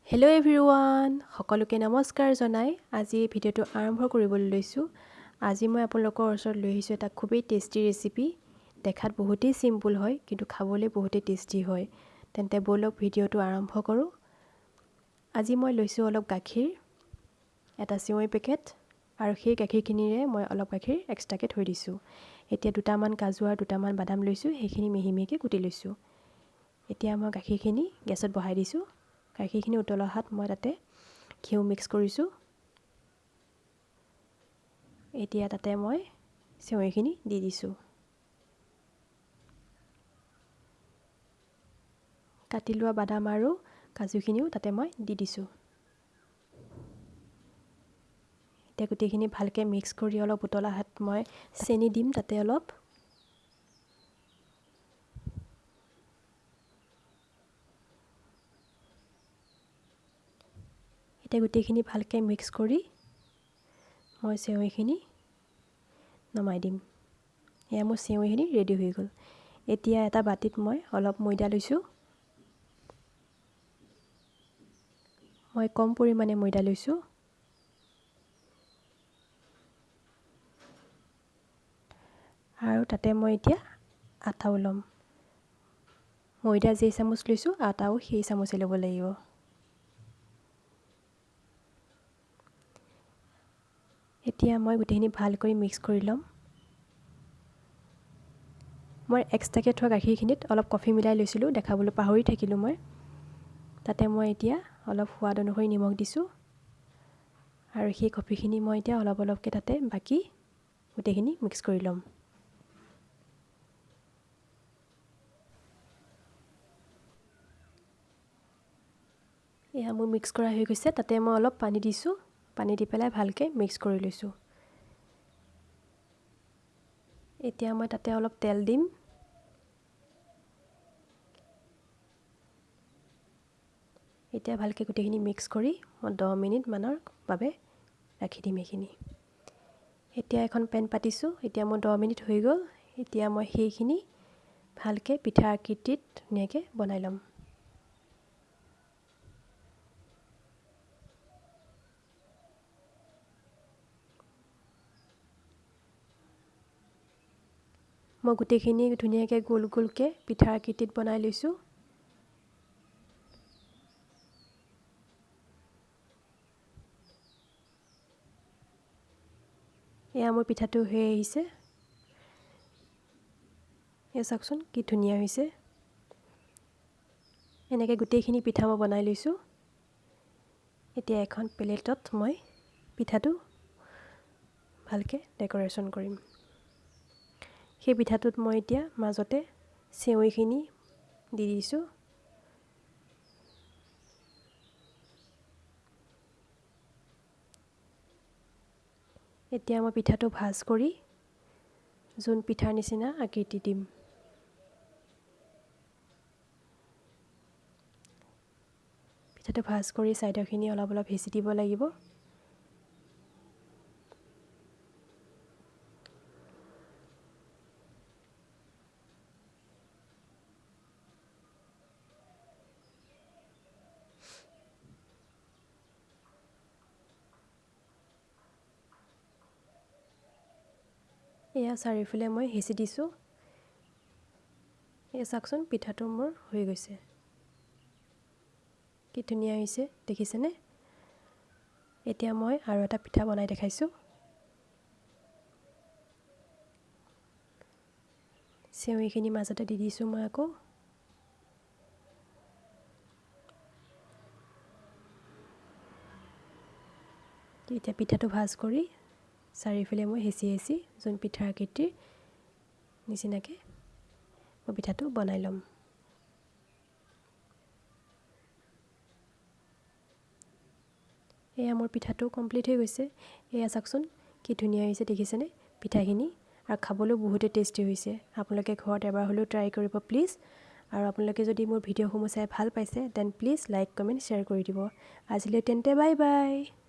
Hello' everyone, সকলোকে নমস্কাৰ জনাই আজি এই ভিডিঅ'টো আৰম্ভ কৰিবলৈ লৈছোঁ। আজি মই আপোনালোকৰ ওচৰত লৈ আহিছোঁ এটা খুবেই টেষ্টি ৰেচিপি। দেখাত বহুতেই চিম্পুল হয়, কিন্তু খাবলৈ বহুতেই টেষ্টি হয়। তেন্তে ব'লক ভিডিঅ'টো আৰম্ভ কৰোঁ। আজি মই লৈছোঁ অলপ গাখীৰ, এটা চেৱৈ পেকেট, আৰু সেই গাখীৰখিনিৰে মই অলপ গাখীৰ এক্সট্ৰাকৈ থৈ দিছোঁ। এতিয়া দুটামান কাজু আৰু দুটামান বাদাম লৈছোঁ, সেইখিনি মিহি মিহিকৈ কুটি লৈছোঁ। এতিয়া মই গাখীৰখিনি গেছত বহাই দিছোঁ। গাখীৰখিনি উতল অহাত মই তাতে ঘিউ মিক্স কৰিছোঁ। এতিয়া তাতে মই চেৱৈখিনি দি দিছোঁ। কাটি লোৱা বাদাম আৰু কাজুখিনিও তাতে মই দি দিছোঁ। এতিয়া গোটেইখিনি ভালকৈ মিক্স কৰি অলপ উতল অহাত মই চেনি দিম তাতে অলপ। এতিয়া গোটেইখিনি ভালকৈ মিক্স কৰি মই চেৱৈখিনি নমাই দিম। এয়া মোৰ চেৱৈখিনি ৰেডি হৈ গ'ল। এতিয়া এটা বাতিত মই অলপ ময়দা লৈছোঁ। মই কম পৰিমাণে ময়দা লৈছোঁ। আৰু তাতে মই এতিয়া আটাও ল'ম। ময়দা যেই চামুচ লৈছোঁ, আটাও সেই চামুচে ল'ব লাগিব। এতিয়া মই গোটেইখিনি ভালকৈ মিক্স কৰি ল'ম। মই এক্সট্ৰাকৈ থোৱা গাখীৰখিনিত অলপ কফি মিলাই লৈছিলোঁ, দেখাবলৈ পাহৰি থাকিলোঁ মই। তাতে মই এতিয়া অলপ সোৱাদ অনুসৰি নিমখ দিছোঁ। আৰু সেই কফিখিনি মই এতিয়া অলপ অলপকৈ তাতে বাকি গোটেইখিনি মিক্স কৰি ল'ম। এয়া মোৰ মিক্স কৰা হৈ গৈছে। তাতে মই অলপ পানী দিছোঁ। পানী দি পেলাই ভালকৈ মিক্স কৰি লৈছোঁ। এতিয়া মই তাতে অলপ তেল দিম। এতিয়া ভালকৈ গোটেইখিনি মিক্স কৰি মই 10 মিনিটমানৰ বাবে ৰাখি দিম এইখিনি। এতিয়া এখন পেন পাতিছোঁ। এতিয়া মোৰ 10 মিনিট হৈ গ'ল। এতিয়া মই সেইখিনি ভালকৈ পিঠা আকৃতিত ধুনীয়াকৈ বনাই ল'ম। মই গোটেইখিনি ধুনীয়াকৈ গোল গোলকৈ পিঠা আকৃতিত বনাই লৈছোঁ। এয়া মোৰ পিঠাটো হৈ আহিছে। এয়া চাওকচোন কি ধুনীয়া হৈছে। এনেকৈ গোটেইখিনি পিঠা মই বনাই লৈছোঁ। এতিয়া এখন প্লেটত মই পিঠাটো ভালকৈ ডেক'ৰেশ্যন কৰিম। সেই পিঠাটোত মই এতিয়া মাজতে চেৱৈখিনি দি দিছোঁ। এতিয়া মই পিঠাটো ভাজ কৰি জোন পিঠাৰ নিচিনা আকৃতি দিম। পিঠাটো ভাজ কৰি ছাইডৰখিনি অলপ অলপ হেঁচি দিব লাগিব। এয়া চাৰিওফালে মই হেঁচি দিছোঁ। এয়া চাওকচোন পিঠাটো মোৰ হৈ গৈছে। কি ধুনীয়া হৈছে দেখিছেনে? এতিয়া মই আৰু এটা পিঠা বনাই দেখাইছোঁ। চেৱৈখিনি মাজতে দি দিছোঁ মই আকৌ। এতিয়া পিঠাটো ভাজ কৰি চাৰিওফালে মই হেঁচি হেঁচি যোন পিঠাৰ আকৃতিৰ নিচিনাকৈ মই পিঠাটো বনাই ল'ম। এয়া মোৰ পিঠাটো কমপ্লিট হৈ গৈছে। এয়া চাওকচোন কি ধুনীয়া হৈছে দেখিছেনে পিঠাখিনি, আৰু খাবলৈও বহুতেই টেষ্টি হৈছে। আপোনালোকে ঘৰত এবাৰ হ'লেও ট্ৰাই কৰিব প্লিজ। আৰু আপোনালোকে যদি মোৰ ভিডিঅ'সমূহ চাই ভাল পাইছে then please like comment share কৰি দিব। আজিলৈ তেন্তে বাই বাই।